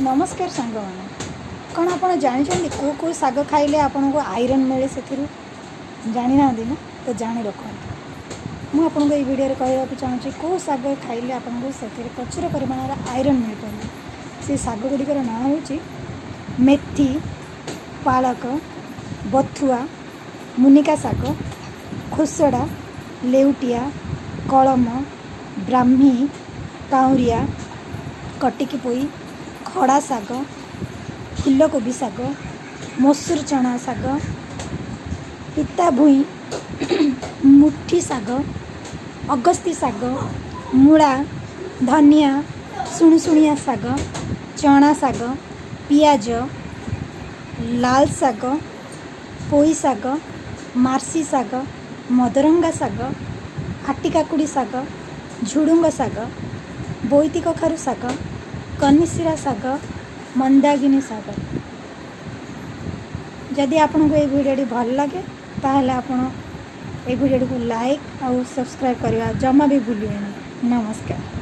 ନମସ୍କାର ସାଙ୍ଗମାନେ, କ'ଣ ଆପଣ ଜାଣିଛନ୍ତି କେଉଁ କେଉଁ ଶାଗ ଖାଇଲେ ଆପଣଙ୍କୁ ଆଇରନ୍ ମିଳେ? ସେଥିରୁ ଜାଣିନାହାନ୍ତି ନା? ତ ଜାଣି ରଖନ୍ତୁ। ମୁଁ ଆପଣଙ୍କୁ ଏଇ ଭିଡ଼ିଓରେ କହିବାକୁ ଚାହୁଁଛି, କେଉଁ ଶାଗ ଖାଇଲେ ଆପଣଙ୍କୁ ସେଥିରେ ପ୍ରଚୁର ପରିମାଣର ଆଇରନ୍ ମିଳିପାରିବ। ସେ ଶାଗ ଗୁଡ଼ିକର ନାଁ ହେଉଛି ମେଥି, ପାଳକ, ବଥୁଆ, ମୁନିକା ଶାଗ, ଖୋସଡ଼ା, ଲେଉଟିଆ, କଳମ, ବ୍ରାହ୍ମୀ, କାଉଁରିଆ, କଟିକି ପୋଇ, ଖଡ଼ା ଶାଗ, ଫୁଲକୋବି ଶାଗ, ମସୁର ଚଣା ଶାଗ, ପିତା ଭୁଇଁ, ମୁଠି ଶାଗ, ଅଗସ୍ତି ଶାଗ, ମୂଳା, ଧନିଆ, ସୁଣୁସୁଣିଆ ଶାଗ, ଚଣା ଶାଗ, ପିଆଜ, ଲାଲ ଶାଗ, ପୋଇ ଶାଗ, ମାର୍ସି ଶାଗ, ମଦରଙ୍ଗା ଶାଗ, ଆଟିକାକୁଡ଼ି ଶାଗ, ଝୁଡ଼ୁଙ୍ଗ ଶାଗ, ବୋଇତି କଖାରୁ ଶାଗ, କନିସିରା ଶାଗ, ମନ୍ଦାଗିନି ଶାଗ। ଯଦି ଆପଣଙ୍କୁ ଏଇ ଭିଡ଼ିଓଟି ଭଲ ଲାଗେ, ତାହେଲେ ଆପଣ ଏଇ ଭିଡ଼ିଓଟିକୁ ଲାଇକ୍ ଆଉ ସବସ୍କ୍ରାଇବ୍ କରିବା ଜମା ବି ଭୁଲିବେନି। ନମସ୍କାର।